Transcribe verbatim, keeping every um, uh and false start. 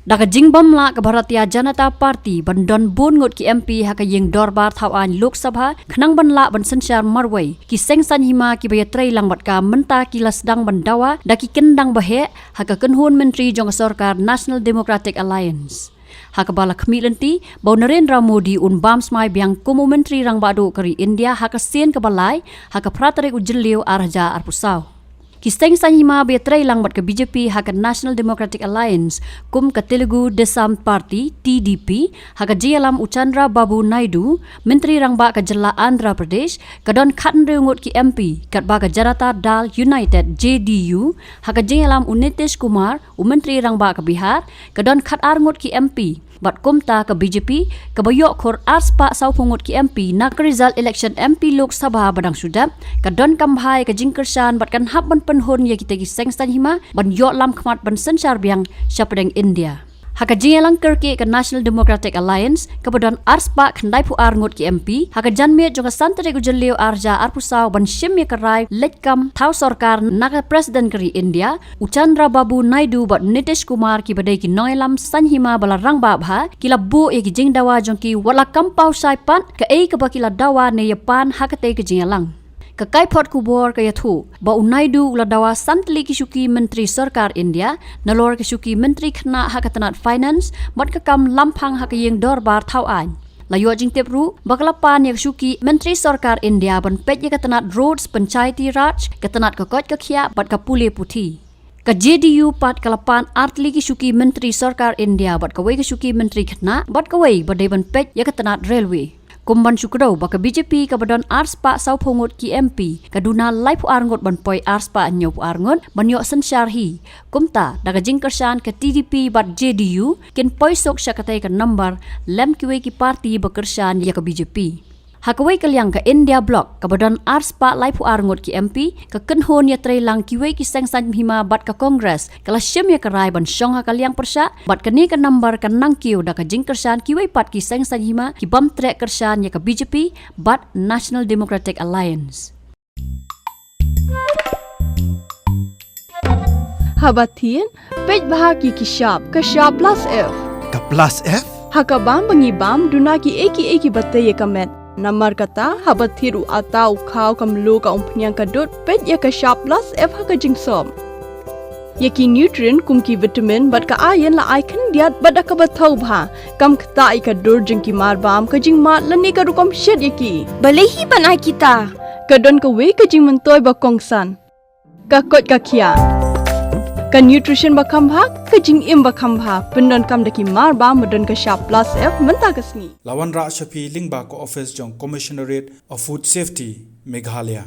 Da ka jingbym lah ka Bharatiya Janata Party ban don bun ngut ki M P ha ka ïing dorbar thaw aiñ Lok Sabha, khnang ban lah ban synshar marwei ki seng saiñ hima kiba ïatrei lang bad ka mynta ki la sdang ban dawa da ki kyndang ba heh ha ka kynhun myntri jong ka sorkar National Democratic Alliance. Ha kaba la khmih lynti ba u Narendra Modi un bam smai biang kum u Myntri Rangbah Duh ka ri India ha ka sien kaba lai ha ka phra tarik u Jylliew ar hajar arphew saw. Ki seng saiñ hima ba ïatrei lang bad ka B J P ha ka National Democratic Alliance, kum ka Telugu Desam Party, T D P, ha ka jingïalam u Chandra Babu Naidu, Myntri Rangbah ka jylla Andhra Pradesh, ka don khathynriew ngut ki M P, katba ka Janata Dal United, J D U, ha ka jingïalam u Nitish Kumar, u Myntri Rangbah ka Bihar, ka don khatar ngut ki M P. Bad kumta ka B J P, kaba ïoh khur arspah sawphew ngut ki M P na ka result election M P Lok Sabha ba dang shu dep, ka donkam bha ïa ka jingkyrshan bad kan hap ban pynhun ïa kita ki seng saiñ hima ban ïoh lam khmat ban synshar biang shapdeng India. Ha ka jingïalang kyrkieh ka National Democratic Alliance, kaba don arspah khyndaiphew ar ngut ki M P, ha ka janmiet jong ka san tarik u Jylliew ar hajar arphew saw ban shim ïa ka rai leit kam thaw sorkar na ka President ka ri India, u Chandra Babu Naidu bad Nitish Kumar kiba dei ki nongïalam saiñ hima ba la rangbah bha, ki la buh ïa ki jingdawa jong ki wat la kam paw shai pat kaei kaba ki la dawa ne ïa pan ha katei ka jingïalang. Ka kaiphod khubor ka ïathuh ba u Naidu u la dawa san tylli ki shuki myntri sorkar India, nalor ki shuki myntri khynnah ha ka tnat finance, bad ka kam lamphang ha ka ïing dorbar thaw aiñ. La ïoh jingtip ruh ba ka la pan ïa ka shuki myntri sorkar India ban peit ïa ka tnat roads, panchayati raj, ka tnat ka koit ka khiah bad ka pule puthi. Ka J D U pat ka la pan ar tylli ki shuki myntri sorkar India bad kawei ka shuki myntri khynnah bad kawei ba dei ban peit ïa ka tnat railway. Kum ban shu kdew ba ka B J P kaba don arspah sawphew ngut ki M P, ka duna laiphew ar ngut ban poi arspah hynñiewphew ar ngut ban ïoh synshar hi. Kumta, da ka jingkyrshan ka T D P bad J D U, kin poi suk sha katei ka number, lem kiwei ki party ba kyrshan ïa ka B J P. Ha kawei ka liang ka India Bloc, kaba don arspah laiphew ar ngut ki M P, ka kynhun ïatreilang kiwei ki seng saiñ hima bad ka Congress, ka la shim ïa ka rai ban shong ha ka liang pyrshah, bad kane ka number kan nang kiew da ka jingkyrshan kiwei pat ki seng saiñ hima, ki bym treh kyrshan ïa ka B J P, bad National Democratic Alliance. Haba thied, peit bha ki ki shap, ka shap plus F. Ka plus F? Ha ka bam ba ngi bam, duna ki ei ki ei kiba tei ïa ka met. Namar kata, haba thied u atta u khaw ka mluh ka umphniang ka dud, peit ïa ka shap plus F ha ka jingsop. Ïa ki nutrient kum ki vitamin bad ka iron la ai khyndiat bad da kaba thaw bha. Kam ktah ïa ka dur jong ki mar bam, ka jingmad lane ka rukom shet ïa ki. Balei hi ban ai kita? Ka don kawei ka jingmyntoi ba kongsan. Ka koit ka khiah. Ka nutrition ba kham bha, ka jingim ba kham bha. Pyndonkam da ki mar bam ba don ka shap plus F mynta ka sngi. La wanrah sha phi lyngba ka office jong Commissionerate of Food Safety, Meghalaya.